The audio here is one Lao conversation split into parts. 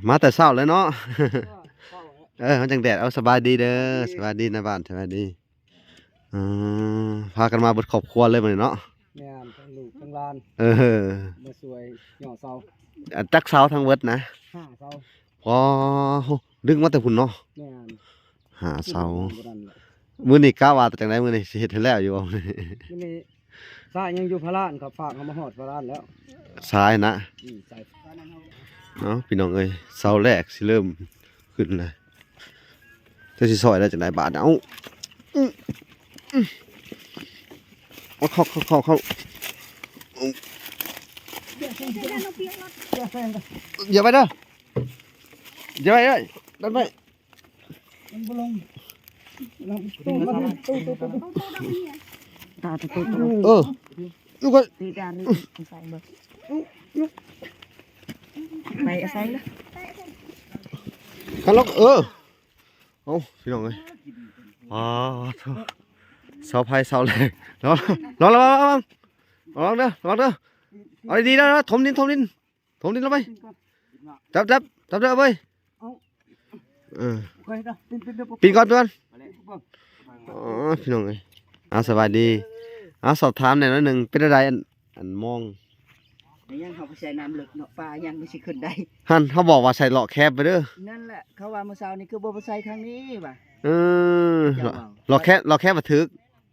ມາແຕ່ເຊົ້າເລີຍເນາະ. ເອີ ເຮົາຈັ່ງແດດ. ເອົາ ສະບາຍດີເດີ. ສະບາຍດີນາຍບ້ານ ສະບາຍດີ. ເອີ ພາກັນມາເບິດຄອບຄົວເລີຍມື້ນີ້ເນາະ. ແມ່ນ ທັງລູກທັງຫຼານ. ເອີ ມາຊ່ວຍຍໍເສົາ. ຈັກເສົາທັງເບິດນະ? ຫ້າເສົາ. ອໍ ດຶງມາແຕ່ພຸ້ນເນາະ. ແມ່ນ ຫ້າເສົາ. ມື້ນີ້ກະວ່າຈັ່ງໃດ? ມື້ນີ້ຊິເຮັດໃຫ້ແລ້ວຢູ່ບໍ່? ມື້ນີ້ ຊາຍຍັງຢູ່ພາລານ ເຂົາຝາກເຮົາມາຮອດພາລານແລ້ວ. ຊາຍນະ? ອືມ ຊາຍ. ເອົາ ພີ່ນ້ອງເອີຍ ເສົາແລກຊິເລີ່ມຂຶ້ນແລ້ວ. ຈະຊິຊ່ອຍໄດ້ຈັ່ງໃດບາດນີ້? ເອົາ ອືມ ອືມ ເອົາເຂົ້າ ເຂົ້າ ເຂົ້າ ເຂົ້າ. ຢ່າໄປເດີ ຢ່າໄປເດີ ດັນໄປ. ມັນບໍ່ລົງ ຕູ້ ຕູ້ ຕູ້ ຕູ້ ຕູ້ ຕູ້ ຕາ ຕາ ຕູ້ ຕູ້ ຕູ້ ເອີ ລູກເອີຍ ຕີດານ ໃສ່ເບິ່ງ ໄປໃສ່ລະ ຄັນລອກ ເອີ ເອົາ ພີ່ນ້ອງເອີຍ ອໍ ເສົາໄຟເສົາແລກ ລອງ ລອງ ລອງ ລອງ ລອງເດີ ລອງເດີ ເອົາດີໆເດີ ຖົມດິນ ຖົມດິນ ຖົມດິນລົງໄປ ຈັບ ຈັບ ຈັບເດີເວີຍ ເອີ ປີນກ່ອນ ປີນກ່ອນ ອໍ ພີ່ນ້ອງເອີຍ ເອົາ ສະບາຍດີ ເອົາ ສອບຖາມແດ່ໜ້ອຍໜຶ່ງ ເປັນແນວໃດ ອັນ ອັນມອງ ແມ່ນຫຍັງເຮົາໄປໃສ່ນ້ຳເລິກເນາະ ປາຫຍັງມັນຊິຂຶ້ນໄດ້ ຫັ້ນ ເຮົາບອກວ່າໃສ່ເລາະແຄບໄປເດີ ນັ້ນແຫຼະ ເຂົາວ່າມື້ເຊົ້ານີ້ຄືບໍ່ໄປໃສ່ທາງນີ້ວ່າ ເອີ ເຈົ້າເວົ້າ ເລາະແຄບ ເລາະແຄບວ່າຖືກ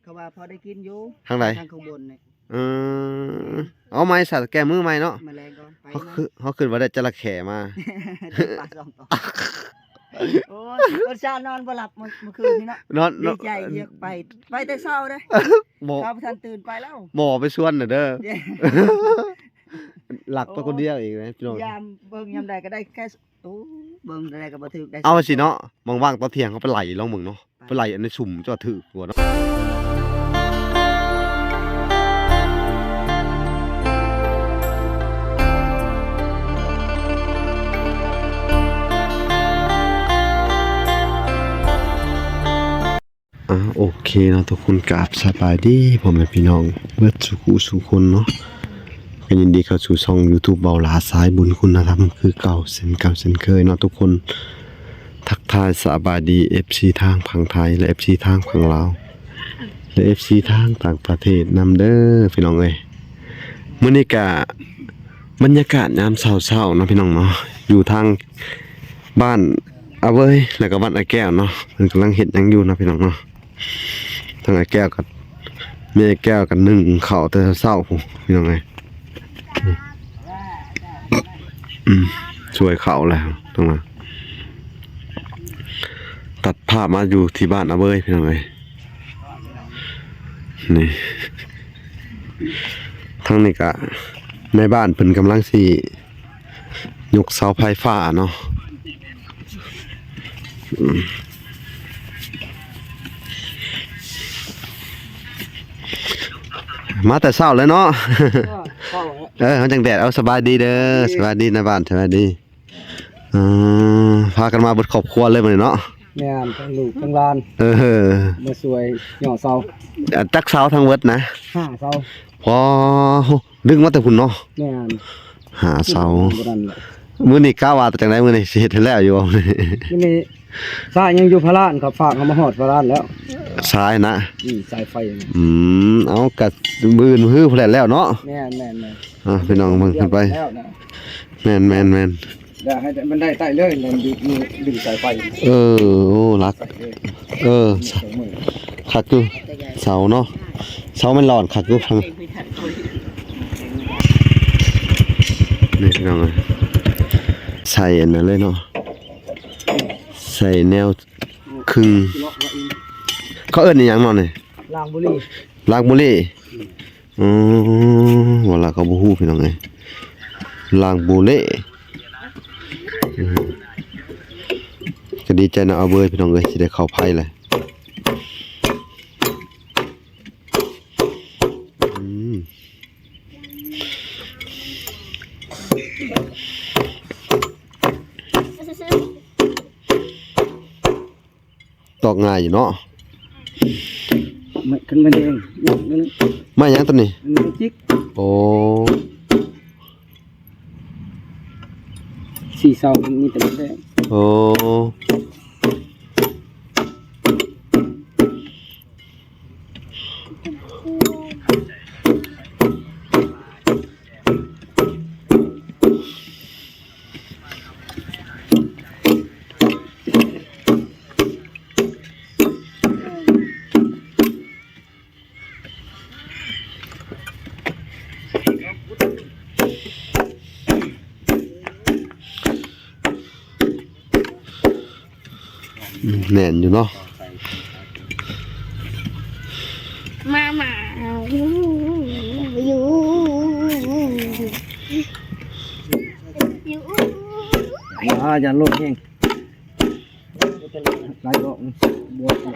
ເຂົາວ່າພໍໄດ້ກິນຢູ່ ທາງໃດ ທາງຂ້າງບົນນີ້ ເອີ ເອົາໃໝ່ຊະ ແກ້ມືໃໝ່ເນາະ ມາແລງກ່ອນ ໄປ ເຮົາ ມາ ຄື ເຮົາຄິດວ່າໄດ້ຈະລະເຂມາ ໄດ້ປາສອງຕົວ ໂອ້ຍ ອດສານອນບໍ່ຫຼັບມື້ ມື້ຄືນນີ້ເນາະ ນອນ ດີໃຈ ເອີ ຢາກໄປ ໄປແຕ່ເຊົ້າເດ້ ບໍ່ ເຊົ້າບໍ່ທັນຕື່ນໄປແລ້ວ ບໍ່ໄປຊວນນະເດີ ເອີ ຫຼັກໄປຄົນດຽວອີກນະ ພີ່ນ້ອງ ຍາມເບິ່ງຍາມໃດກໍໄດ້ແຄ່ ໂອ້ ເບິ່ງໃດກໍບໍ່ຖືກໄດ້ ເອົາຊິເນາະ ວ່າງໆ ຕອນທ່ຽງເຮົາໄປໄລ່ລອງເບິ່ງເນາະ ໄປໄລ່ອັນໃນຊຸມຈະຖືກກວ່າເນາະ ອ່າ ໂອເຄເນາະທຸກຄົນ ກາບສະບາຍດີພໍ່ແມ່ພີ່ນ້ອງເບິດສູ່ຜູ້ສູ່ຄົນເນາະ ກໍຍິນດີເຂົ້າສູ່ຊ່ອງຢູທູບເບົາຫຼາສາຍບຸນຄຸນນະທຳຄືເກົ່າ ເຊັ່ນເກົ່າເຊັ່ນເຄີຍເນາະທຸກຄົນ ທັກທາຍສະບາຍດີເອັຟຊີທາງຝັ່ງໄທ ແລະ ເອັຟຊີທາງຝັ່ງລາວ ແລະ ເອັຟຊີທາງຕ່າງປະເທດນຳເດີພີ່ນ້ອງເອີຍ ມື້ນີ້ກະບັນຍາກາດຍາມເຊົ້າໆເນາະພີ່ນ້ອງເນາະ ຢູ່ທາງ ບ້ານອາເວີຍ ແລ້ວກໍບ້ານອາແກ້ວເນາະ ເພິ່ນກຳລັງເຮັດຫຍັງຢູ່ເນາະພີ່ນ້ອງເນາະ ທາງອາແກ້ວກໍ ແມ່ອາແກ້ວກໍໜຶ້ງເຂົ້າແຕ່ເຊົ້າພຸ້ນພີ່ນ້ອງເອີຍ ອືມ ຊ່ວຍເຂົ້າແລ້ວ ຕ້ອງມາ ຕັດພາບມາຢູ່ທີ່ບ້ານອາເວີຍພີ່ນ້ອງເອີຍ ນີ້ ທາງນີ້ກະແມ່ບ້ານເພິ່ນກຳລັງຊິ ຍົກເສົາໄຟຟ້າເນາະ ອືມ ມາແຕ່ເຊົ້າເລີຍເນາະ ເອີ ເອີ ເຮົາຈັ່ງແດດ ເອົາ ສະບາຍດີເດີ ສະບາຍດີນາຍບ້ານ ສະບາຍດີ ເອີ ພາກັນມາເບິດຄອບຄົວເລີຍມື້ນີ້ເນາະ ແມ່ນ ທັງລູກທັງຫຼານ ເອີ ມາຊ່ວຍຍໍເສົາ ຈັກເສົາທັງເບິດນະ? ຫ້າເສົາ ອໍ ດຶງມາແຕ່ພຸ້ນເນາະ ແມ່ນ ຫ້າເສົາ ມື້ນີ້ກະວ່າຈັ່ງໃດ ມື້ນີ້ຊິເຮັດໃຫ້ແລ້ວຢູ່ບໍ່? ມື້ນີ້ຊາຍຍັງຢູ່ພາລານ ເຂົາຝາກເຮົາມາຮອດພາລານແລ້ວ ຊາຍນະ ອືມ ຊາຍໄຟ ອືມ ເອົາ ກະມື້ອື່ນມື້ຮືພຸ້ນແຫຼະແລ້ວເນາະ ແມ່ນໆໆ ອ່າ ພີ່ນ້ອງເບິ່ງຂຶ້ນໄປ ແມ່ນໆໆ ແລ້ວໃຫ້ມັນໄດ້ໃຕ້ເລີຍ ດຶງ ດຶງສາຍໄຟ ເອີ ໂອ້ ຫຼັກ ເອີ ຄັກຢູ່ ເສົາເນາະ ເສົາມັນຫຼອນຄັກຢູ່ ນີ້ພີ່ນ້ອງເອີຍ ໃສ່ອັນນັ້ນເລີຍເນາະ ໃສ່ແນວຄຶ່ງ ເຂົາເອີ້ນອີ່ຫຍັງເນາະນີ້? ລາງບູລີ ລາງບູລີ ອືມ ອືມ ວ່າລະກໍບໍ່ຮູ້ພີ່ນ້ອງເອີຍ ລາງບູເລ ອືມ ກໍດີໃຈນຳອາເວີຍພີ່ນ້ອງເອີຍ ຊິໄດ້ເຂົ້າໄຟແລ້ວ ອືມ ຕອກງ່າຍຢູ່ເນາະ ໄມ້ ຄັນໄມ້ແດງ ໄມ້ຫຍັງຕົວນີ້? ໂອ້ ສີ່ເສົາມີແຕ່ໝົດແລ້ວ. ໂອ້ ແມ່ນຢູ່ເນາະ ມາ ມາ ຢູ່ ຢູ່ ອ່າ ຢ່າໂລດແຮງ ໄລ່ອອກ ບວກ ສົ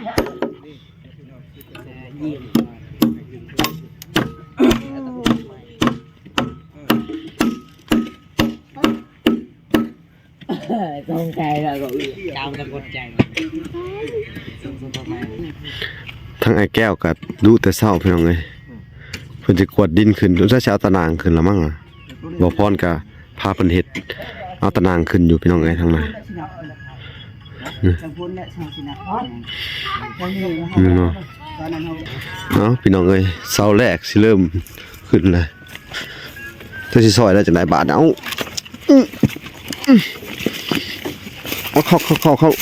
ງໄສແລ້ວກໍອືດ ຕາມສະກົດໃຈ ທັງອ້າຍແກ້ວກໍດຸແຕ່ເຊົ້າ ພີ່ນ້ອງເອີຍ ເພິ່ນຊິກວດດິນຂຶ້ນ ສົງໄສຊິເອົາຕາໜ່າງຂຶ້ນລະມັ້ງ ບໍ່ພອນກໍພາເພິ່ນເຮັດ ເອົາຕາໜ່າງຂຶ້ນຢູ່ ພີ່ນ້ອງເອີຍ ທາງນັ້ນ ນີ້ເນາະ ເອົ້າ ພີ່ນ້ອງເອີຍ ເສົາແລກຊິເລີ່ມຂຶ້ນແລ້ວ ຈະຊິຊອຍໄດ້ຈັ່ງໃດບາດ ເອົາ ເອົາ ເຂົ້າ ເຂົ້າ ເຂົ້າ ເຂົ້າ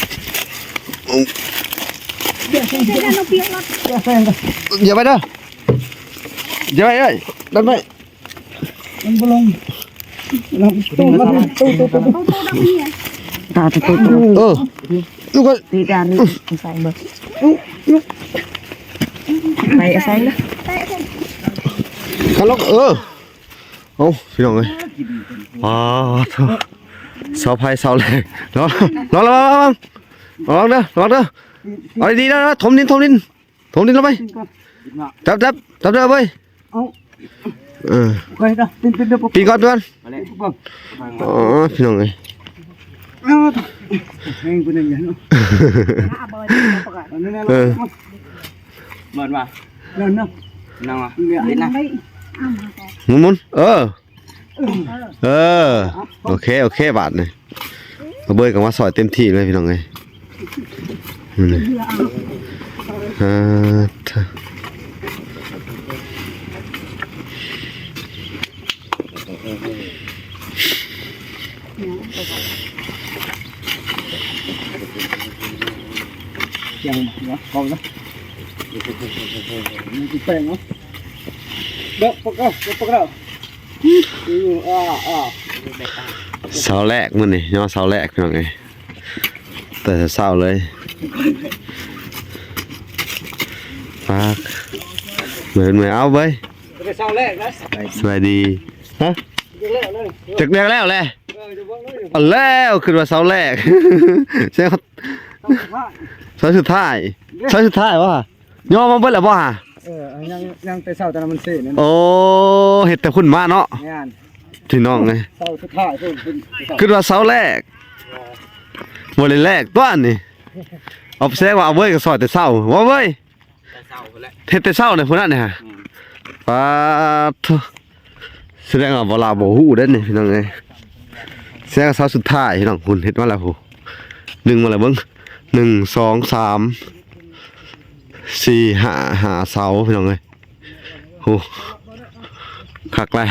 ຢ່າໄປເດີ ຢ່າໄປເດີ ດັນໄປ ມັນບໍ່ລົງ ເອີ ລູກເອີຍ ຕີການໃສ່ເບິ່ງ ໄປໃສ່ເດີ ຄັນລອກ ເອີ ເອົາ ພີ່ນ້ອງເອີຍ ປາໂທ້ ເສົາໄຟເສົາແລກ ລອງ ລອງ ລອງ ລອງເດີ ລອງເດີ ເອົາດີໆເດີ ຖົມດິນ ຖົມດິນ ຖົມດິນລົງໄປ ຈັບ ຈັບ ຈັບເດີເວີຍ ເອົາ ເອີ ປີນ ປີນເດີ ປີນ ປີນກ່ອນ ປີນກ່ອນ ມາແລ້ວ ອໍ ພີ່ນ້ອງເອີຍ ເອົາ ແຮງກວ່ານັ້ນເນາະ ເອີ ເບິ່ງວ່າ ນັ້ນເນາະ ນັ້ນວ່າ ເອີ ເອີ ເອີ ໂອເຄ ໂອເຄ ບາດນີ້ ບ່າວເບີຍກໍມາຊ່ອຍເຕັມທີ່ເລີຍ ພີ່ນ້ອງເອີຍ ນີ້ ອ່າ ຍັງເນາະ ກອງເນາະ ມີແປ້ງເນາະ ເດີ ປະກະ ປະກະ ເສົາແລກມື້ນີ້ ຍໍເສົາແລກ ພີ່ນ້ອງເອີຍ ແຕ່ເຊົ້າເລີຍ ປາກ ເມື່ອຍ ເມື່ອຍ ເອົາເວີຍ ແຕ່ເຊົ້າແລກນະ ສະບາຍດີ ຮະ ຈັກແລ້ວແລ້ວແຫຼະ ເອີ ເອົາແລ້ວ ຂຶ້ນວ່າເສົາແລກ ເສົາສຸດທ້າຍ ເສົາສຸດທ້າຍຫວາ? ຍໍມາເບິດແລ້ວບໍ່ຫາ? ເອີ ຍັງ ຍັງແຕ່ເຊົ້າ ແຕ່ລະມັນເສນັ້ນ ໂອ້ ເຮັດແຕ່ພຸ້ນມາເນາະ ແມ່ນ ພີ່ນ້ອງເອີຍ ເສົາສຸດທ້າຍພຸ້ນ ຂຶ້ນ ຂຶ້ນວ່າເສົາແລກ ບໍ່ໄດ້ແລກຕົວນີ້ ເອົາ ແສດງວ່າເອົາເວີຍກໍຊ່ອຍແຕ່ເຊົ້າ ວ່າເວີຍ ແຕ່ເຊົ້າພຸ້ນແຫຼະ ເຮັດແຕ່ເຊົ້າໃນພຸ້ນນັ້ນນີ້ຫາ ອືມ ປາດໂທ້ ສະແດງວ່າບໍ່ລາວບໍ່ຮູ້ເດ້ນີ້ ພີ່ນ້ອງເອີຍ ແສດງວ່າເສົາສຸດທ້າຍ ພີ່ນ້ອງ ພຸ້ນເຮັດມາແລ້ວພຸ້ນ ໜຶ່ງມາແລ້ວເບິ່ງ ໜຶ່ງ ສອງ ສາມ ສີ່ ຫ້າ ຫ້າເສົາ ພີ່ນ້ອງເອີຍ ໂອ້ ຄັກຫຼາຍ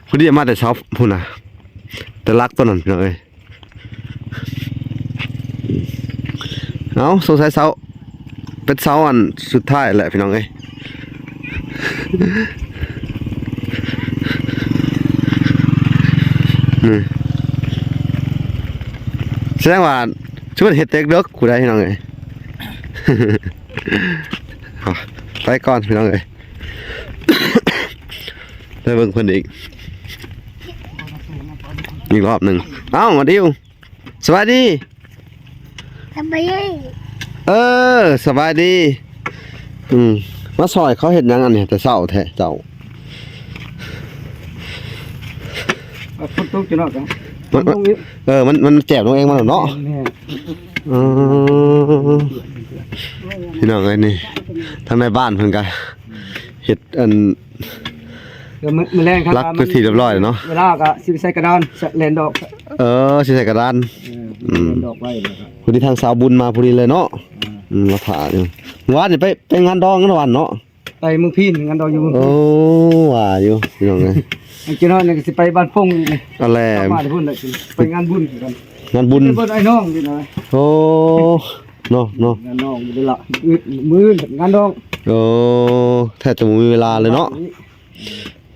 ພໍດີມາແຕ່ເຊົ້າພຸ້ນນະ ແຕ່ຫຼັກຕົວນັ້ນ ພີ່ນ້ອງເອີຍ ເອົາ ສົງໄສເສົາ ເປັນເສົາອັນສຸດທ້າຍແຫຼະ ພີ່ນ້ອງເອີຍ ນີ້ ສະແດງວ່າ ຊິເພິ່ນເຮັດແຕ່ເດິກພຸ້ນໃດ໋ ພີ່ນ້ອງເອີຍ ໄປກ່ອນ ພີ່ນ້ອງເອີຍ ໄປເບິ່ງເພິ່ນອີກ ອີກຮອບໜຶ່ງ ເອົ້າ ມາດິວ ສະບາຍດີ ສະບາຍດີ ເອີ ສະບາຍດີ ອືມ ມາຊ່ອຍເຂົາເຮັດຫຍັງອັນນີ້ ແຕ່ເຊົ້າແທ້ເຈົ້າ ເອົາ ຝົນຕົກຢູ່ເນາະ ມັນ ມັນ ເອີ ມັນ ມັນແຈບລົງເອງມັນແລ້ວເນາະ ແມ່ນ ເອີ ພີ່ນ້ອງເອີຍ ນີ້ ທາງໃນບ້ານເພິ່ນກະເຮັດອັນ ດຽວມື້ ມື້ແລງ ຫຼັກເປັນທີ່ຮຽບຮ້ອຍແລ້ວເນາະ ເວລາກໍຊິໄປໃສ່ກະດານ ແລ່ນດອກ ເອີ ຊິໃສ່ກະດານ ເອີ ອືມ ແລ່ນດອກໄວ້ແລ້ວກໍ ພໍດີທາງສາວບຸນມາພໍດີເລີຍເນາະ ອ່າ ອືມ ມາຖ້າຢູ່ ວານນີ້ໄປ ໄປງານດອງກັນວານເນາະ ໄປເມືອງພີນ ງານດອງຢູ່ເມືອງພີນ ໂອ້ ວ່າຢູ່ພີ່ນ້ອງເອີຍ ຈັກໜ້ອຍນີ້ກໍຊິໄປບ້ານໂປ່ງອີກນີ້ ອັນແຫຼະ ມາແຕ່ພຸ້ນແຫຼະ ໄປງານບຸນຄືກັນ ງານບຸນ ໄປເບິ່ງອ້າຍນ້ອງຢູ່ນະ ໂອ້ ເນາະ ເນາະ ງານດອງຢູ່ເດ້ລະ ມື້ອື່ນ ມື້ອື່ນງານດອງ ໂອ້ ແທບຈະບໍ່ມີເວລາເລີຍເນາະ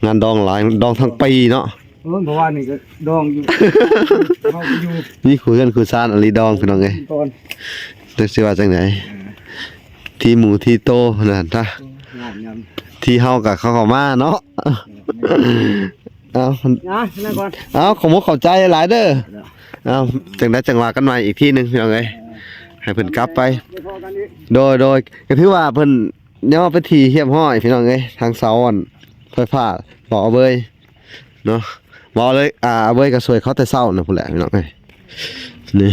ງານດອງຫຼາຍ ດອງທັງປີເນາະ ເອີ ເມື່ອວານນີ້ກໍດອງຢູ່ ເຮົາກໍຢູ່ ມີຄູ່ເຮືອນຄູ່ຊານອີ່ຫຼີດອງ ພີ່ນ້ອງເອີຍ ກ່ອນ ຈັກຊິວ່າຈັ່ງໃດ ເອີ ທີ່ໝູ່ທີ່ໂຕນັ້ນນະ ເອີ ງາມໆ ທີ່ເຮົາກໍເຂົ້າມາເນາະ ເອີ ເອົາ ນະ ນັ່ງກ່ອນ ເອົາ ຂອບມຸກຂອບໃຈຫຼາຍເດີ ເດີ ເອົາ ຈັ່ງໃດຈັ່ງວ່າກັນໃໝ່ອີກທີໜຶ່ງ ພີ່ນ້ອງເອີຍ ເອີ ໃຫ້ເພິ່ນກັບໄປ ໄດ້ພໍ້ກັນອີກ ໂດຍ ໂດຍ ກໍຖືວ່າເພິ່ນ ຍັງເອົາເປັນທີ່ຮຽບຮ້ອຍພີ່ນ້ອງເອີຍ ທາງເສົາອັນໄຟຟ້າ ບອກອາເບີຍເນາະ ບອກເລີຍ ອາ ອາເບີຍກໍຊ່ວຍເຂົາແຕ່ເຊົ້ານະພຸ້ນແຫຼະພີ່ນ້ອງເອີຍ ນີ້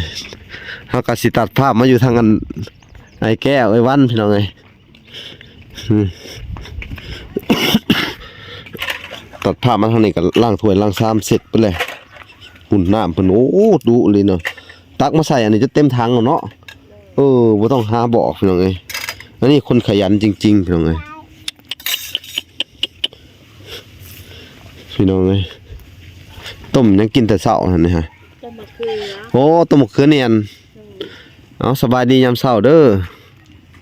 ເຮົາກໍຊິຕັດພາບມາຢູ່ທາງອັນ ອ້າຍແກ້ວ ເອື້ອຍວັນພີ່ນ້ອງເອີຍ ນີ້ ຕັດພາບມາທາງນີ້ກໍລ້າງຖ້ວຍລ້າງຊາມເສັດໄປແລ້ວ ຫຸ້ນນ້ຳເພິ່ນ ໂອ້ ດຸເລີຍເນາະ ຕັກມາໃສ່ອັນນີ້ຈົນເຕັມຖັງແລ້ວເນາະ ເອີ ບໍ່ຕ້ອງຫາບອກພີ່ນ້ອງເອີຍ ອັນນີ້ຄົນຂະຫຍັນຈິງໆ ພີ່ນ້ອງເອີຍ ພີ່ນ້ອງເອີຍ ຕົ້ມຫຍັງກິນແຕ່ເຊົ້າຫັ້ນນີ້ຮະ ຕົ້ມໝາກເຂືອ ໂອ້ ຕົ້ມໝາກເຂືອນຽນ ເອີ ເອົາ ສະບາຍດີຍາມເຊົ້າເດີ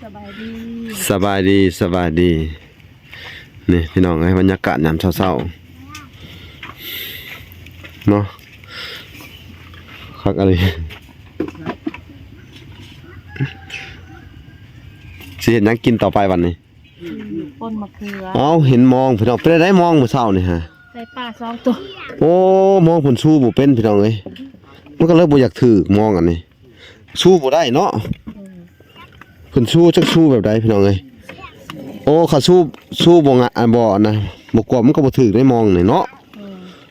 ສະບາຍດີ ສະບາຍດີ ສະບາຍດີ ນີ້ພີ່ນ້ອງເອີຍ ບັນຍາກາດຍາມເຊົ້າໆ ເນາະ ຄັກອີ່ຫຼີ ຊິເຮັດຫຍັງກິນຕໍ່ໄປບັດນີ້ ອືມ ປົ່ນໝາກເຂືອ ເອົ້າ ເຫັນມອງພີ່ນ້ອງ ເປັນໃດມອງມື້ເຊົ້ານີ້ຮະ ໄດ້ປາສອງໂຕ ໂອ້ ມອງເພິ່ນຊູບໍ່ເປັນພີ່ນ້ອງເອີຍ ມັນກໍເລີຍບໍ່ຢາກຖືກມອງອັນນີ້ ຊູບໍ່ໄດ້ເນາະ ເອີ ເພິ່ນຊູຈັກຊູແບບໃດພີ່ນ້ອງເອີຍ ໂອ້ ຄັນຊູ ຊູບໍ່ງະ ອັນ ບໍ່ ອັນນະ ບໍ່ກວມມັນກໍບໍ່ຖືກໄດ້ມອງນີ້ເນາະ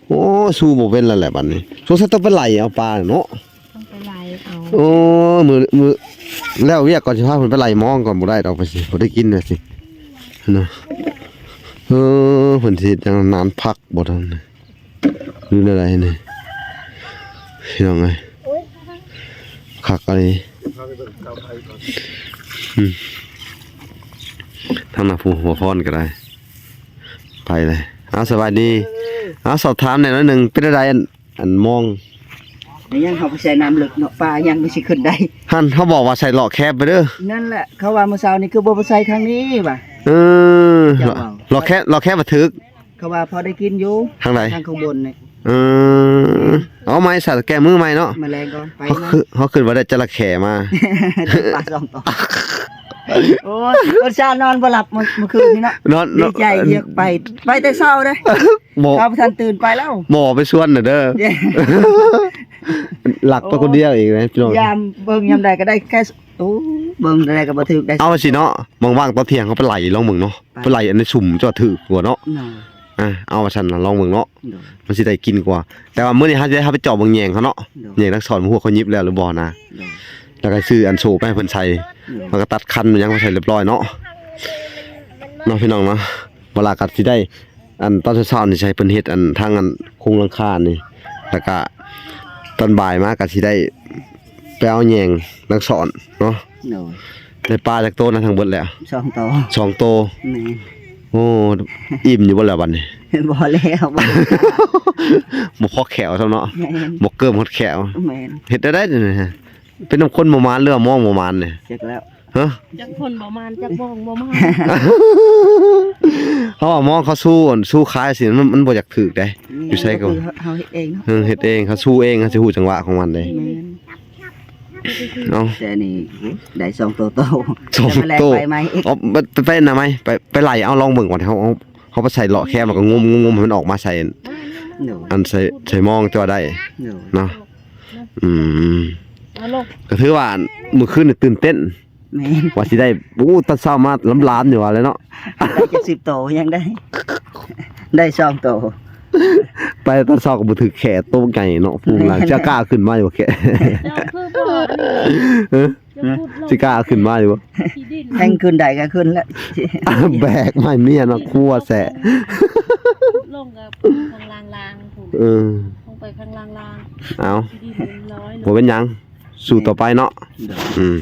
ເອີ ໂອ້ ຊູບໍ່ເປັນແລ້ວແຫຼະບັດນີ້ ສົງໄສຕ້ອງໄປໄລ່ເອົາປາເນາະ ຕ້ອງໄປໄລ່ເອົາ ໂອ້ ມື້ ມື້ແລ້ວວຽກກ່ອນ ຊິພາເພິ່ນໄປໄລ່ມອງກ່ອນ ບໍ່ໄດ້ດອກ ໄປຊິ ບໍ່ໄດ້ກິນວ່າຊິ ເນາະ ເອີ ເພິ່ນຊິເຮັດຫຍັງ ນານພັກບໍ່ທັນ ຫຼືແນວໃດນີ້ ພີ່ນ້ອງເອີຍ ຄັກອີ່ຫຼີ ອືມ ທາງໜ້າຜູ້ຫົວພອນກໍໄດ້ ໄປເລີຍ ເອົາ ສະບາຍດີ ເອົາ ສອບຖາມແດ່ໜ້ອຍໜຶ່ງ ເປັນໃດອັນ ອັນມອງ ອີຫຍັງເຮົາໄປໃສ່ນ້ຳເລິກເນາະ ປາຫຍັງມັນຊິຂຶ້ນໄດ້ ຫັ້ນ ເຮົາບອກວ່າໃສ່ເລາະແຄບໄປເດີ ນັ້ນແຫຼະ ເຂົາວ່າມື້ເຊົ້ານີ້ຄືບໍ່ໄປໃສ່ທາງນີ້ວ່າ ເອີ ເຈົ້າເວົ້າ ເລາະແຄບ ເລາະແຄບມັນຖືກ ເຂົາວ່າພໍໄດ້ກິນຢູ່ ທາງໃດ ທາງຂ້າງບົນນີ້ ເອີ ເອົາໃໝ່ຊະ ແກ້ມືໃໝ່ເນາະ ມາແລງກ່ອນ ໄປ ເຮົາ ມາ ຄື ເຮົາຄິດວ່າໄດ້ຈະລະເຂມາ ໄດ້ປາສອງໂຕ ໂອ້ຍ ອດສານອນບໍ່ຫຼັບມື້ ມື້ຄືນນີ້ເນາະ ນອນ ດີໃຈ ນອນ ຢາກໄປ ໄປແຕ່ເຊົ້າເດ້ ບໍ່ ເຮົາບໍ່ທັນຕື່ນໄປແລ້ວ ບໍ່ໄປຊວນນະເດີ ຫຼັກໄປຄົນດຽວອີກນະ ພີ່ນ້ອງ ຍາມເບິ່ງຍາມໃດກໍໄດ້ແຄ່ ໂອ້ ເບິ່ງໃດກໍບໍ່ຖືກໄດ້ ເອົາຊິເນາະ ວ່າງໆຕອນທ່ຽງເຮົາໄປໄລ່ລອງເບິ່ງເນາະ ໄປ ໄປໄລ່ອັນໃນຊຸມຈະຖືກກວ່າເນາະ ເນາະ ອ່າ ເອົາວ່າຊັ້ນລະ ລອງເບິ່ງເນາະ ໂດຍ ມັນຊິໄດ້ກິນກວ່າ ແຕ່ວ່າມື້ນີ້ເຮົາຊິໄດ້ ເຮົາໄປເຈາະເບິ່ງແຍງເຮົາເນາະ ໂດຍ ແຍງທັງສອນ ບໍ່ຮູ້ວ່າເຂົາຫຍິບແລ້ວຫຼືບໍ່ນະ ໂດຍ ແລ້ວກໍຊື້ອັນໂສ້ໄປໃຫ້ເພິ່ນໃສ່ ໂດຍ ແລ້ວກໍຕັດຄັນຫຍັງມາໃສ່ຮຽບຮ້ອຍເນາະ ເນາະ ພີ່ນ້ອງເນາະ ເວລາກໍຊິໄດ້ ອັນຕອນເຊົ້າໆນີ້ຊິໃຫ້ເພິ່ນເຮັດອັນທາງອັນໂຄງຫຼັງຄານີ້ ແລ້ວກະຕອນບ່າຍມາກະຊິໄດ້ໄປເອົາແຍງນາງສອນເນາະ ໂດຍ ໄດ້ປາຈັກໂຕນະ ທັງເບິດແລ້ວ ສອງໂຕ ສອງໂຕ ແມ່ນ ໂອ້ ອີ່ມຢູ່ບໍ່ແລ້ວບັດນີ້ ບໍ່ແລ້ວ ບໍ່ພໍແຂ້ວຊ້ຳເນາະ ແມ່ນ ບໍ່ເກີມຮອດແຂ້ວ ແມ່ນ ເຮັດແນວໃດນີ້ ເປັນນຳຄົນບໍ່ໝານ ຫຼືວ່າມອງບໍ່ໝານນີ້ ຈັກແລ້ວ ຮະ ຈັກຄົນບໍ່ໝານ ຈັກມອງບໍ່ໝານ ເຮົາວ່າມອງເຂົາສູ້ ສູ້ຂາຍຊີ້ ມັນ ມັນບໍ່ຢາກຖືກເດ້ ແມ່ນ ຢູ່ໃສກໍ ກໍຄືເຮົາເຮັດເອງເນາະ ເອີ ເຮັດເອງ ເຮົາສູ້ເອງ ເຮົາຊິຮູ້ຈັງຫວະຂອງມັນເດ້ ແມ່ນ ເອົາ ແຕ່ນີ້ ໂອ້ຍ ໄດ້ສອງໂຕໂຕ ສອງໂຕ ແຕ່ມາແລກໄປໃໝ່ອີກ ເອົາ ໄປ ໄປນະໃໝ່ ໄປ ໄປໄລ່ເອົາ ລອງເບິ່ງກ່ອນ ເຮົາ ເຮົາ ເຮົາໄປໃສ່ເລາະແຄມ ແລ້ວກໍງົມໆ ໃຫ້ມັນອອກມາໃສ່ ໂດຍ ອັນໃສ່ ໃສ່ມອງ ແຕ່ວ່າໄດ້ ໂດຍ ເນາະ ອືມ ເອົາລົງ ກໍຖືວ່າມື້ຄືນນີ້ຕື່ນເຕັ້ນ ແມ່ນ ວ່າຊິໄດ້ ໂອ້ ຕອນເຊົ້າມາລຳລາມຢູ່ວ່າແລ້ວເນາະ ໄດ້ຈັກສິບໂຕຍັງໄດ້ ໄດ້ສອງໂຕ ໄປຕອນເຊົ້າກໍບໍ່ຖືກແຂ້ໂຕໃຫຍ່ເນາະ ພຸ້ນລະ ແມ່ນ ຈະກ້າຂຶ້ນມາຢູ່ບໍ່ແຂ້ ເຈົ້າຄືບໍ່ອັນນີ້ ເອີ ເຈົ້າຂຸດລົງ ຊິກ້າຂຶ້ນມາຢູ່ບໍ່ ທີ່ດິນ ແຮ່ງຂຶ້ນໄດ້ກໍຂຶ້ນແລ້ວ ແບກໄມ້ເມຍເນາະ ຄົວແຊະ ລົງກັບຂ້າງລ່າງໆພຸ້ນ ເອີ ລົງໄປຂ້າງລ່າງໆ ເອົາ ທີ່ດິນມັນລອຍ ບໍ່ເປັນຫຍັງ ສູ້ຕໍ່ໄປເນາະ ໂດຍ ອືມ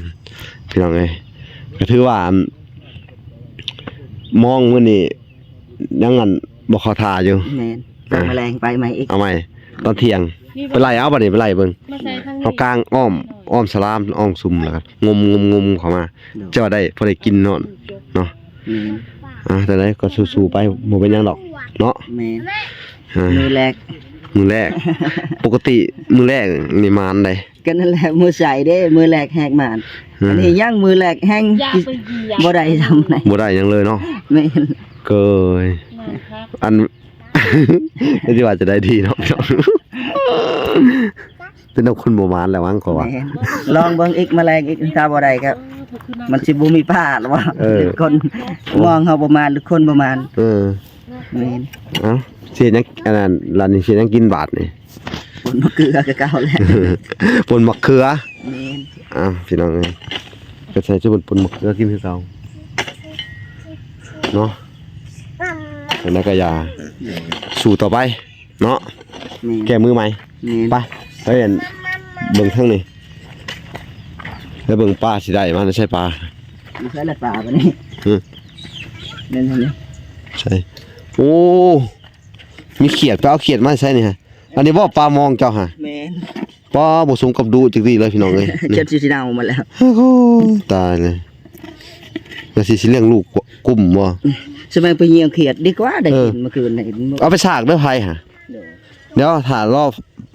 ພີ່ນ້ອງເອີຍ ກໍຖືວ່າ ອັນ ມອງມື້ນີ້ຍັງ ອັນ ບໍ່ເຂົ້າທ່າຢູ່ ແມ່ນ ອາ ມາແລງໄປໃໝ່ອີກ ເອົາໃໝ່ຕອນທ່ຽງ ນີ້ ໄປໄລ່ເອົາບັດນີ້ ໄປໄລ່ເບິ່ງ ມາໃສ່ທາງນີ້ ເຮົາກາງອ້ອມ ອ້ອມສະລາມ ອ້ອມຊຸມ ແລ້ວກໍງົມໆໆເຂົ້າມາ ໂດຍ ຈະວ່າໄດ້ ພໍໄດ້ກິນນອນເນາະ ແມ່ນ ອ່າ ຈັ່ງໃດກໍສູ້ໆໄປ ບໍ່ເປັນຫຍັງດອກເນາະ ແມ່ນ ອ່າ ມື້ແລກ ມື້ແລກ ປົກກະຕິມື້ແລກນີ້ໝານໃດ ກໍນັ້ນແຫຼະ ມື້ໃສເດ້ ມື້ແລກແຮງໝານ ອືມ ອັນນີ້ຍັງມື້ແລກແຮງ ຢ່າໄປຢຽບ ບໍ່ໄດ້ຊ່ຳໃດ ບໍ່ໄດ້ຫຍັງເລີຍເນາະ ແມ່ນ ເກີຍ ໝານຄັກ ອັນ ແລ້ວຊິວ່າຈະໄດ້ດີເນາະ ເປັນແນວຄົນບໍ່ໝານແລ້ວຫວັງ ຂ້ອຍວ່າ ແມ່ນ ລອງເບິ່ງອີກ ມາແລງອີກ ຖ້າບໍ່ໄດ້ກໍ ມັນຊິບໍ່ມີປາແລ້ວວ່າ ເອີ ຄົນມອງເຮົາບໍ່ໝານ ຫຼືຄົນບໍ່ໝານ ເອີ ແມ່ນ ເອົ້າ ຊິເຮັດຫຍັງ ອັນນັ້ນ ລາວນີ້ຊິເຮັດຫຍັງກິນບາດນີ້ ປົ່ນໝາກເຂືອຄືເກົ່າແຫຼະ ປົ່ນໝາກເຂືອ ແມ່ນ ເອົ້າ ພີ່ນ້ອງເອີຍ ກໍໃສ່ຈຸ່ມປົ່ນໝາກເຂືອກິນຄືເກົ່າເນາະ ຈັ່ງໃດກໍຢ່າ ແມ່ນ ສູ້ຕໍ່ໄປ ເນາະ ແມ່ນ ແກ້ມືໃໝ່ ແມ່ນ ໄປ ໄປອັນ ເບິ່ງທາງນີ້ ໄປເບິ່ງປາຊິໄດ້ມາໃສ່ປາ ຢູ່ໃສລະປາບັດນີ້ ຮຶ ແມ່ນທາງນີ້ ໃສ່ ໂອ້ ມີຂຽດ ໄປເອົາຂຽດມາໃສ່ນີ້ຮະ ອັນນີ້ບໍ່ປາມອງເຈົ້າຫະ ແມ່ນ ປາບໍ່ສົມກັບດຸຈັກດີ້ເລີຍ ພີ່ນ້ອງເອີຍ ຈົນຊິເນົ່າໝົດແລ້ວ ໂອ້ໂຫ ຕາຍເລີຍ ແລ້ວຊິ ຊິລ້ຽງລູກກຸ້ມບໍ່ ສະແມງໄປຍ່ຽວຂຽດດີກວ່າ ໄດ້ ເອີ ກິນມື້ຄືນນີ້ ເອົາໄປສາກເດີໄຜຫະ ໂດຍ ດຽວຖ້າລໍ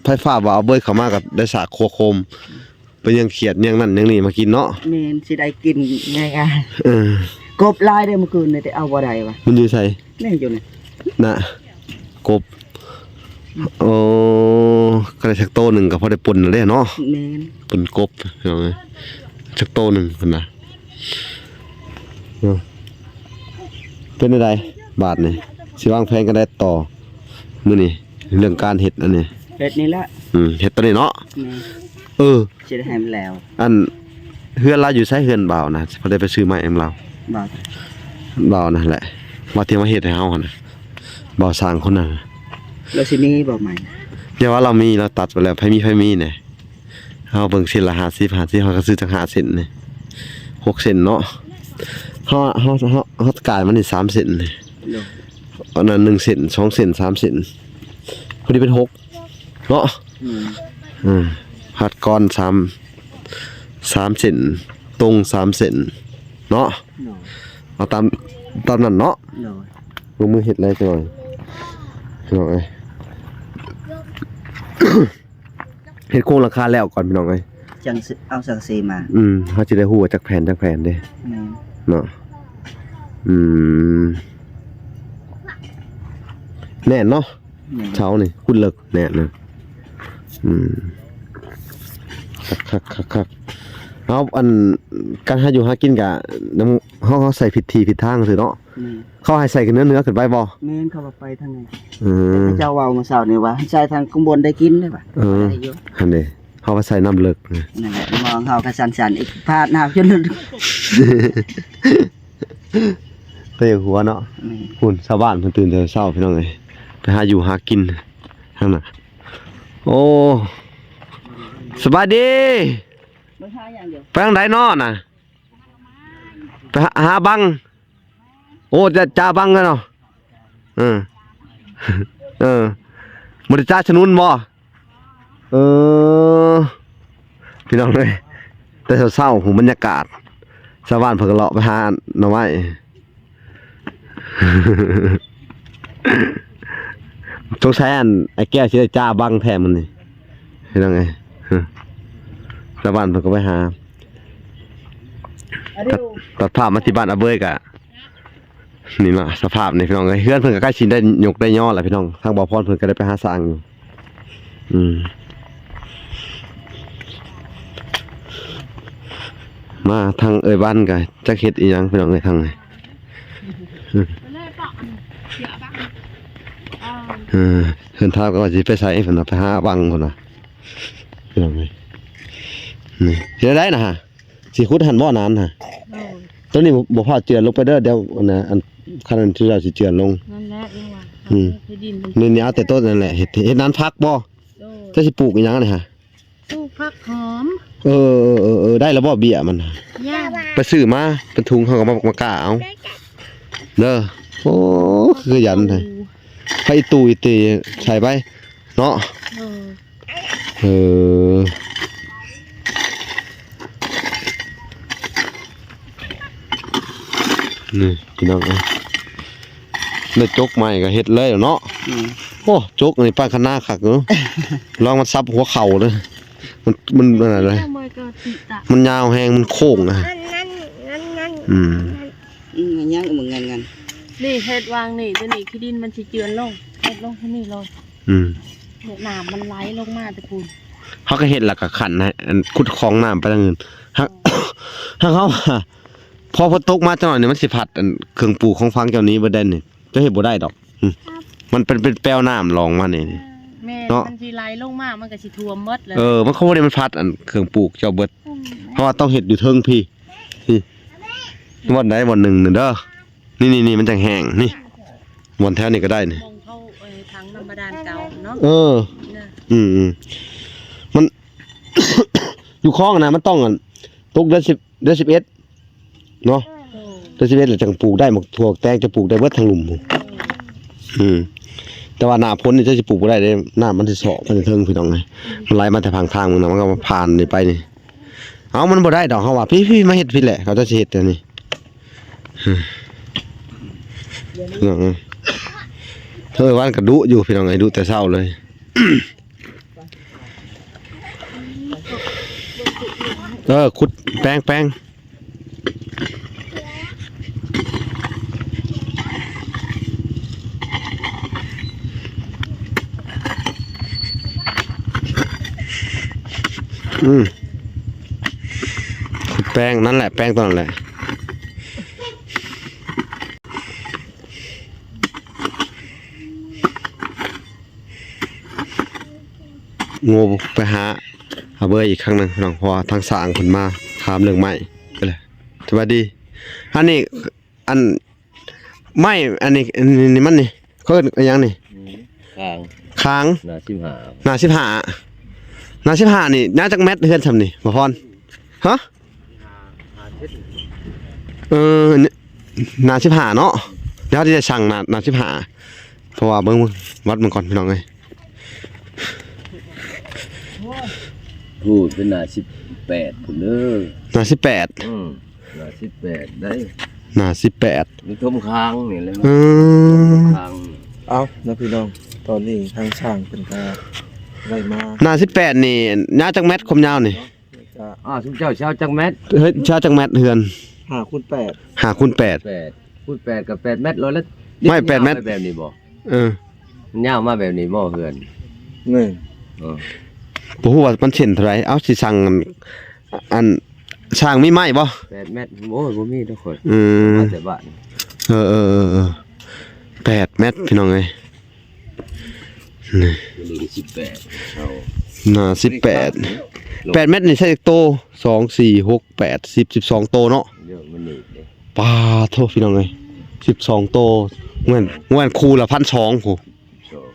ໄຟຟ້າວ່າເອົາເບີດເຂົ້າມາກໍໄດ້ສາກຄົວໂຄມ ໄປຍ່ຽວຂຽດຍ່ຽວນັ້ນຍ່ຽວນີ້ມາກິນເນາະ ແມ່ນ ຊິໄດ້ກິນງ່າຍໆ ເອີ ກົບຫຼາຍເດ້ມື້ຄືນນີ້ ແຕ່ເອົາບໍ່ໄດ້ວ່າ ມັນຢູ່ໃສ ນີ້ຢູ່ນີ້ ນະ ກົບ ໂອ້ ກໍໄດ້ສັກໂຕໜຶ່ງກໍພໍໄດ້ປົ່ນແລ້ວເນາະ ແມ່ນ ປົ່ນກົບ ເອີ ສັກໂຕໜຶ່ງພຸ້ນນະ ເນາະ ເປັນຈັ່ງໃດບາດນີ້ ຊິວາງແຜນກັນໄດ້ຕໍ່ມື້ນີ້ ເລື່ອງການເຮັດອັນນີ້ ເຮັດນີ້ແຫຼະ ອືມ ເຮັດຕອນນີ້ເນາະ ແມ່ນ ເອີ ຊິໄດ້ໃຫ້ມັນແລ້ວ ອັນ ເຮືອນລາວຢູ່ໃສ ເຮືອນບ່າວນະ ພໍໄດ້ໄປຊື້ໄມ້ນຳລາວ ບ່າວ ບ່າວນັ້ນແຫຼະ ວ່າທີ່ມາເຮັດໃຫ້ເຮົາຫັ້ນນະ ບ່າວຊ່າງຄົນນັ້ນນະ ລາວຊິມີບໍ່ໄມ້ ຢ່າວ່າລາວມີ ລາວຕັດໄປແລ້ວ ໃຜມີ ໃຜມີແດ່ ເຮົາເບິ່ງເສັ້ນລະຫ້າສິບ ຫ້າສິບ ເຮົາກໍຊື້ຈັກຫ້າເສັ້ນນີ້ ຫົກເສັ້ນເນາະ ເຮົາ ເຮົາ ເຮົາ ເຮົາກາຍມັນນີ້ສາມເສັ້ນນີ້ ໂດຍ ອັນນັ້ນໜຶ່ງເສັ້ນ ສອງເສັ້ນ ສາມເສັ້ນ ພໍດີເປັນຫົກ ເນາະ ອືມ ເອີ ຮັດກ່ອນສາມ ສາມເສັ້ນ ຕົງສາມເສັ້ນເນາະ ໂດຍ ເອົາຕາມ ຕາມນັ້ນເນາະ ໂດຍ ລົງມືເຮັດແລ້ວຈັກໜ້ອຍ ພີ່ນ້ອງເອີຍ ເຮັດໂຄງຫຼັງຄາແລ້ວກ່ອນ ພີ່ນ້ອງເອີຍ ຈັ່ງຊິເອົາສັງກະສີມາ ອືມ ເຮົາຊິໄດ້ຮູ້ວ່າຈັກແຜ່ນ ຈັກແຜ່ນເດ້ ແມ່ນ ເນາະ ອືມ ແໜ້ນເນາະ ແມ່ນ ເສົານີ້ຂຸດເລິກແໜ້ນນະ ອືມ ຄັກໆໆໆ ເຮົາ ອັນ ການຫາຢູ່ຫາກິນກະນຳ ເຮົາ ເຮົາໃສ່ຜິດທີ່ຜິດທາງຊື່ເນາະ ແມ່ນ ເຂົາໃຫ້ໃສ່ຂຶ້ນເໜືອໆຂຶ້ນໄປບໍ່ ແມ່ນ ເຂົາວ່າໄປທາງໃນ ເອີ ແຕ່ເຂົາເຈົ້າເວົ້າມື້ເຊົ້ານີ້ວ່າໃສ່ທາງຂ້າງບົນໄດ້ກິນເດ້ວ່າ ເອີ ໄດ້ຢູ່ ຫັ້ນເດ້ ເຮົາວ່າໃສ່ນ້ຳເລິກ ນັ້ນແຫຼະ ມອງເຮົາກໍສັ່ນໆ ອີກພາດນ້ຳຈົນ ກໍຢາກຫົວເນາະ ແມ່ນ ພຸ້ນ ຊາວບ້ານເພິ່ນຕື່ນແຕ່ເຊົ້າ ພີ່ນ້ອງເອີຍ ໄປຫາຢູ່ຫາກິນທາງນັ້ນ ໂອ້ ສະບາຍດີ ໄປທາງໃດເນາະນະ ໄປຫາ ຫາບັງ ໂອ້ ຈາ ຈາບັງກັນເນາະ ເອີ ເອີ ບໍ່ໄດ້ຈາສະໜຸນບໍ່? ເອີ ພີ່ນ້ອງເອີຍ ແຕ່ເຊົ້າໆ ໂຫ ບັນຍາກາດ ຊາວບ້ານເພິ່ນກໍເລາະໄປຫາໜໍ່ໄມ້ ສົງໄສອັນ ອ້າຍແກ້ວຊິໄດ້ຈາບັງແທ້ມື້ນີ້ ພີ່ນ້ອງເອີຍ ຊາວບ້ານເພິ່ນກໍໄປຫາ ຕັດ ຕັດພາບມາທີ່ບ້ານອາເບີຍກະ ນີ້ເນາະ ສະພາບນີ້ ພີ່ນ້ອງເອີຍ ເຮືອນເພິ່ນກໍໃກ້ຊິໄດ້ຍົກໄດ້ຍໍແລ້ວ ພີ່ນ້ອງ ທາງບ່າວພອນເພິ່ນກໍໄດ້ໄປຫາສ້າງຢູ່ ອືມ ມາທາງເອື້ອຍບ້ານກໍຈັກເຮັດອີ່ຫຍັງ ພີ່ນ້ອງເອີຍ ທາງນີ້ ອືມ ເອີ ເຮືອນທ້າວກໍວ່າຊິໄປໃສ ເພິ່ນວ່າໄປຫາບັງ ເພິ່ນວ່າ ພີ່ນ້ອງເອີຍ ນີ້ ເຮັດໄດ້ນະ ຊິຂຸດຫັ້ນບໍ່ ນານຫະ ໂດຍ ໂຕນີ້ບໍ່ ບໍ່ພາເຈື່ອນລົງໄປເດີ ດຽວອັນນ່າ ອັນ ຄັນອັນທີ່ເຈົ້າຊິເຈື່ອນລົງ ນັ້ນແຫຼະ ຍັງວ່າ ອືມ ທີ່ດິນມັນ ນີ້ ນີ້ເອົາແຕ່ຕົ້ນນັ້ນແຫຼະ ເຮັດ ເຮັດນານຜັກບໍ່? ໂດຍ ເຈົ້າຊິປູກອີ່ຫຍັງອັນນີ້ຫະ? ປູກຜັກຫອມ ເອີ ເອີ ເອີ ເອີ ໄດ້ແລ້ວບໍ່ເບ້ຍມັນ? ຍັງ ໄປຊື້ມາເປັນຖົງ ເຮົາກໍມາ ມາກ້າເອົາເດີ. ໂອ້ ຄືຂະຫຍັນແທ້ ຜັກອີ່ຕູ່ອີ່ຕີໃສ່ໄປເນາະ. ເອີ ເອີ ນີ້ພີ່ນ້ອງເອີຍ ໄດ້ຈົກໃໝ່ກໍເຮັດເລີຍເນາະ. ອືມ ໂອ້ ຈົກນີ້ປານຄັນນາຄັກເນາະ ລອງມາສັບຫົວເຂົ່າເດີ. ມັນ ມັນ ມັນອັນນັ້ນເລີຍ ມັນຍາວແຮງ ມັນໂຄ້ງນະ. ອືມ ອືມ ຍັງ ເອີ ມັນງັນໆ ນີ້ເຮັດວາງນີ້ ຕົວນີ້ຂີ້ດິນມັນຊິເຈື່ອນລົງ ເຮັດລົງເທົ່ານີ້ໂລດ. ອືມ ນ້ຳມັນໄຫຼລົງມາແຕ່ພຸ້ນ ເຮົາກໍເຮັດແລ້ວກໍຂັນໃຫ້ ອັນ ຂຸດຄອງນ້ຳໄປທາງອື່ນ. ຫາກ ຫາກເຮົາ ພໍຝົນຕົກມາຈັກໜ້ອຍນີ້ ມັນຊິພັດ ອັນ ເຄື່ອງປູກຂອງຝັ່ງເຈົ້ານີ້ເບິດໄດ໋ນີ້ ເຈົ້າເຮັດບໍ່ໄດ້ດອກ. ອືມ ມັນເປັນ ເປັນແປວນ້ຳລອງມານີ້ ແມ່ນ ເນາະ ມັນຊິໄຫຼລົງມາ ມັນກໍຊິຖ້ວມໝົດເລີຍ. ເອີ ມັນ ເຂົາບໍ່ໄດ້ ມັນພັດ ອັນ ເຄື່ອງປູກເຈົ້າເບິດ ເພາະວ່າຕ້ອງເຮັດຢູ່ເທິງພີ້ ບ່ອນໃດບ່ອນໜຶ່ງນີ້ເດີ. ນີ້ໆໆ ມັນຈັ່ງແຫ້ງນີ້ ບ່ອນແຖວນີ້ກໍໄດ້ນີ້ ມອງເຂົ້າ ເອີ ທາງນ້ຳບາດານເກົ່າເນາະ. ເອີ ນະ ອືມໆ ມັນ ຢູ່ຄອງນະ ມັນຕ້ອງ ອັນ ຕົກເດືອນສິບ ເດືອນສິບເອັດເນາະ. ໂອ້ ເດືອນສິບເອັດແລ້ວຈັ່ງປູກໄດ້ ໝາກຖົ່ວແຕງຈະປູກໄດ້ເບິດທັງລຸ່ມພຸ້ນ. ອືມ ແຕ່ວ່າໜ້າຝົນນີ້ຈະຊິປູກບໍ່ໄດ້ເດ້ ນ້ຳມັນຊິຊອກໄປເທິງພີ່ນ້ອງເອີຍ. ມັນໄຫຼມາແຕ່ຂ້າງທາງ ເບິ່ງນະ ມັນກໍມາຜ່ານນີ້ໄປນີ້. ເອົາ ມັນບໍ່ໄດ້ດອກ ເຮົາວ່າ ພີ້ໆ ມາເຮັດພີ້ແຫຼະ ເຂົາເຈົ້າຊິເຮັດແນວນີ້. ເອີ ເອີ ວານກໍດຸຢູ່ພີ່ນ້ອງເອີຍ ດຸແຕ່ເຊົ້າເລີຍ. ເອີ ຂຸດແປງ ແປງ ອືມ ແປງນັ້ນແຫຼະ ແປງຕົວນັ້ນແຫຼະ. ໂງໄປຫາ ຫາເບີອີກຄັ້ງໜຶ່ງພີ່ນ້ອງ ເພາະວ່າທາງຊ່າງເພິ່ນມາຖາມເລື່ອງໄມ້. ໄປເລີຍ ສະບາຍດີ. ອັນນີ້ ອັນ ໄມ້ອັນນີ້ ອັນນີ້ມັນນີ້ ເຂົາເອີ້ນອີ່ຫຍັງນີ້? ອືມ ຄາງ ຄາງ ໜ້າສິບຫ້າ ໜ້າສິບຫ້າ ໜ້າສິບຫ້ານີ້ ຍາວຈັກແມັດເຮືອນຊ່ຳນີ້ ບໍ່ພອນ? ຮະ? ເອີ ໜ້າສິບຫ້າເນາະ ດຽວເຮົາຊິໄດ້ຊັ່ງໜ້າ ໜ້າສິບຫ້າ ເພາະວ່າເບິ່ງ ວັດມັນກ່ອນພີ່ນ້ອງເອີຍ. ໂອ້ ເປັນໜ້າສິບແປດພຸ້ນເດີ ໜ້າສິບແປດ. ອືມ ໜ້າສິບແປດໄດ໋ ໜ້າສິບແປດ ມີຖົມຄາງນີ້ແຫຼະ. ເອີ ຖົມຄາງ. ເອົານະພີ່ນ້ອງ ຕອນນີ້ທາງຊ່າງເພິ່ນກໍໄດ້ມາ ໜ້າສິບແປດນີ້ ຍາວຈັກແມັດ ຄວາມຍາວນີ້? ອ່າ ຊຸມເຈົ້າຊິເອົາຈັກແມັດ? ເຮີ້ຍ ຊິເອົາຈັກແມັດເຮືອນ? ຫ້າຄູນແປດ ຫ້າຄູນແປດ ແປດຄູນແປດກໍແປດແມັດ ຮ້ອຍລະ ໄມ້ແປດແມັດ ແບບນີ້ບໍ່? ເອີ ມັນຍາວມາແບບນີ້ບໍ່ເຮືອນ? ແມ່ນ. ເອີ ບໍ່ຮູ້ວ່າມັນເສັ້ນເທົ່າໃດ. ເອົາ ຊິຊ່າງ ອັນ ຊ່າງມີໄມ້ບໍ່? ແປດແມັດ ໂອ້ຍ ບໍ່ມີດອກຂ້ອຍ. ອືມ ມາແຕ່ບ້ານ. ເອີ ເອີ ເອີ ເອີ ແປດແມັດ ພີ່ນ້ອງເອີຍ. ນີ້ ນີ້ກໍສິບແປດ ເອົາ ໜ້າສິບແປດ ແປດແມັດນີ້ໃຊ້ຈັກໂຕ? ສອງ ສີ່ ຫົກ ແປດ ສິບ ສິບສອງໂຕເນາະ. ເດີ໋ ມັນນີ້ເດ້ ປາໂທ ພີ່ນ້ອງເອີຍ ສິບສອງໂຕ. ແມ່ນ ແມ່ນຄູ່ລະພັນສອງພຸ້ນ ສອງ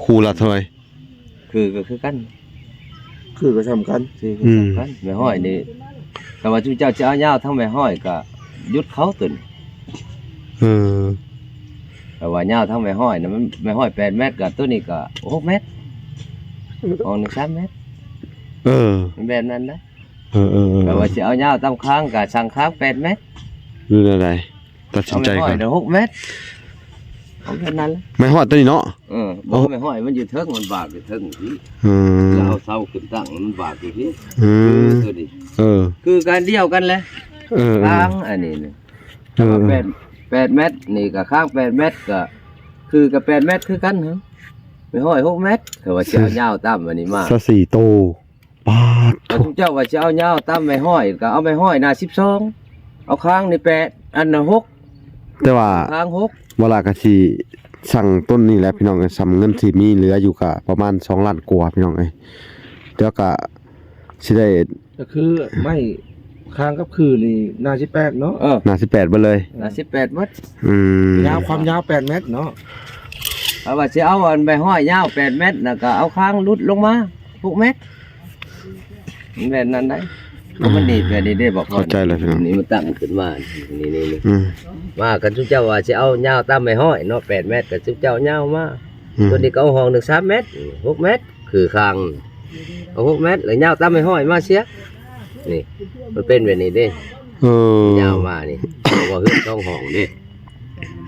ຄູ່ລະເທົ່າໃດ? ຄືກໍຄືກັນ ຄືກໍສ່ຳກັນ ຄືກໍສ່ຳກັນ. ອືມ ແມ່ຫ້ອຍນີ້ ແຕ່ວ່າຈຸເຈົ້າຈະເອົາຍາວທັງແມ່ຫ້ອຍກໍຢຸດເຂົາຕົວນີ້. ເອີ ແຕ່ວ່າຍາວທັງແມ່ຫ້ອຍນະ ມັນແມ່ຫ້ອຍແປດແມັດ ກໍຕົວນີ້ກໍຫົກແມັດ ອອກໜຶ່ງສາມແມັດ. ເອີ ມັນແບບນັ້ນນະ. ເອີ ເອີ ເອີ ແຕ່ວ່າຊິເອົາຍາວຕາມຄາງ ກໍຊ່າງຄາງແປດແມັດ ຫຼືແນວໃດ? ຕັດສິນໃຈກ່ອນ ເອົາໄມ້ຫ້ອຍນະ ຫົກແມັດ ເອົາແຄ່ນັ້ນແຫຼະ ໄມ້ຮອດຕົວນີ້ເນາະ. ເອີ ບໍ່ ໄມ້ຫ້ອຍມັນຢູ່ເທິງ ມັນບາກຢູ່ເທິງພີ້. ອືມ ແລ້ວເອົາເສົາຂຶ້ນຕັ້ງ ມັນບາກຢູ່ພີ້. ອືມ ຄືຕົວນີ້ ເອີ ຄືກັນດຽວກັນແຫຼະ. ເອີ ເອີ ຄາງອັນນີ້ນະ ເອີ ເອີ ແປດ ແປດແມັດ ນີ້ກໍຄາງແປດແມັດ ກໍຄືກັບແປດແມັດຄືກັນ. ໄມ້ຫ້ອຍຫົກແມັດ ແຕ່ວ່າຊິເອົາຍາວຕາມອັນນີ້ມາ ຊາວສີ່ໂຕ. ປາດໂທ ຖ້າເຈົ້າວ່າຊິເອົາຍາວຕາມໄມ້ຫ້ອຍ ກໍເອົາໄມ້ຫ້ອຍໜ້າສິບສອງ ເອົາຄາງນີ້ແປດ ອັນນະຫົກ ແຕ່ວ່າຄາງຫົກ ເວລາກໍຊິສັ່ງຕົ້ນນີ້ແຫຼະພີ່ນ້ອງເອີຍ. ສ່ຳເງິນທີ່ມີເຫຼືອຢູ່ກໍປະມານສອງລ້ານກວ່າພີ່ນ້ອງເອີຍ. ແລ້ວກໍຊິໄດ້ ກໍຄືໄມ້ຄາງກັບຄືນີ້ໜ້າສິບແປດເນາະ. ເອີ ໜ້າສິບແປດເບິດເລີຍ ໜ້າສິບແປດເບິດ. ອືມ ຍາວ ຄວາມຍາວແປດແມັດເນາະ. ເອົາວ່າຊິເອົາອັນໃບຮ້ອຍຍາວແປດແມັດ ແລ້ວກໍເອົາຄາງຫຼຸດລົງມາຫົກແມັດ ມັນແມ່ນນັ້ນໄດ໋. ເອີ ມັນດີດແບບນີ້ເດ້ ບອກ ເຂົ້າໃຈແລ້ວພີ່ນ້ອງ. ນີ້ມັນຕັ້ງຂຶ້ນມາ ນີ້ໆ ອືມ ວ່າຄັນຊຸມເຈົ້າວ່າຊິເອົາຍາວຕາມໃບຮ້ອຍເນາະ ແປດແມັດ ກໍຊຸມເຈົ້າຍາວມາ ອືມ ຕົວນີ້ກໍເອົາຫ້ອງໜຶ່ງສາມແມັດ ຫົກແມັດ ຄືຄາງ ເອົາຫົກແມັດ ແລ້ວຍາວຕາມໃບຮ້ອຍມາເສຍ. ນີ້ ມັນເປັນແບບນີ້ເດ້ ເອີ ຍາວມານີ້ ເພາະວ່າເຮືອນສອງຫ້ອງເດ້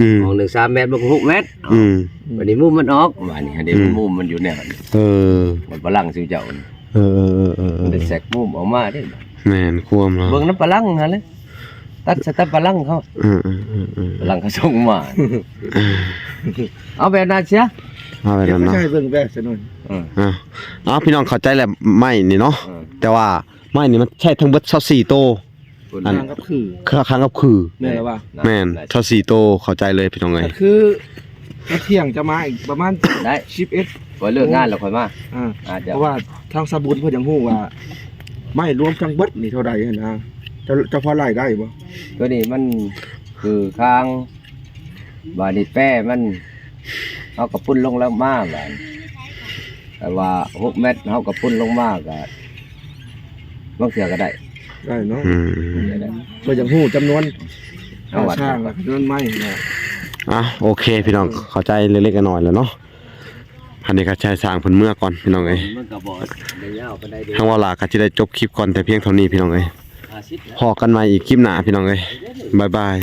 ອືມ ຫ້ອງໜຶ່ງສາມແມັດ ມັນກໍຫົກແມັດ ອືມ ບັດນີ້ມຸມມັນອອກ ບາດນີ້ຫັ້ນເດ້ ອືມ ມຸມມັນຢູ່ແນວນັ້ນ ເອີ ມັນປະລັງຊື່ເຈົ້າ ເອີໆໆໆ ມັນໄດ້ແຊກມຸມອອກມາເດ້. ແມ່ນຄວາມເນາະ ເບິ່ງນຳປະລັງຫັ້ນແຫຼະ ຕັດສະຕຳປະລັງເຂົາ ເອີໆໆໆ ປະລັງເຂົາສົ່ງມາ ເອີ ເອົາແບບນັ້ນເສຍ ເອົາແບບນັ້ນເນາະ ໃຫ້ເບິ່ງແບບສະໜຸນ ເອີ ເອົາ ເອົາ ພີ່ນ້ອງເຂົ້າໃຈແລ້ວ ໄມ້ນີ້ເນາະ ເອີ ແຕ່ວ່າ ໄມ້ນີ້ມັນໃຊ້ທັງເບິດຊາວສີ່ໂຕ ອັນ ຄາງກັບຂື່ ຄາງກັບຂື່ ແມ່ນລະວະ ແມ່ນ ຊາວສີ່ໂຕ ເຂົ້າໃຈເລີຍພີ່ນ້ອງເອີຍ. ກໍຄືມາທ່ຽງຈະມາອີກປະມານ ໄດ້ ສິບເອັດ ຂ້ອຍເລີກງານແລ້ວຂ້ອຍມາ ອ່າ ອ່າ ເຈົ້າ ເພາະວ່າທາງສາບຸນເພິ່ນຢາກຮູ້ວ່າ ໄມ້ລວມທັງເບິດນີ້ເທົ່າໃດຫັ້ນນະ ເຈົ້າ ເຈົ້າພໍໄລ່ໄດ້ບໍ່? ຕົວນີ້ມັນຄືຄາງ ບາດນີ້ແປມັນ ເຮົາກໍປຸ້ນລົງແລ້ວມາບາດນີ້ ແຕ່ວ່າຫົກແມັດ ເຮົາກໍປຸ້ນລົງມາກໍ ບາງເທື່ອກໍໄດ້ ໄດ້ເນາະ ອືມ ໄດ້ ໄດ້ ກໍຢາກຮູ້ຈຳນວນ ເອົາ ສ້າງ ແລ້ວກໍຈຳນວນໄມ້ນະ. ອ່ະ ໂອເຄ ພີ່ນ້ອງ ເຂົ້າໃຈເລັກໆ ນ້ອຍໆ ແລ້ວເນາະ. ອັນນີ້ກໍໃຫ້ຊ່າງເພິ່ນເມືອກ່ອນ ພີ່ນ້ອງເອີຍ ມັນກໍບໍ່ໄດ້ຍາວປານໃດເດ້ ທາງເວົ້າຫຼ້າກໍຊິໄດ້ຈົບຄລິບກ່ອນແຕ່ພຽງເທົ່ານີ້ ພີ່ນ້ອງເອີຍ. ພໍ້ກັນໃໝ່ອີກຄລິບໜ້າ ພີ່ນ້ອງເອີຍ ບາຍບາຍ.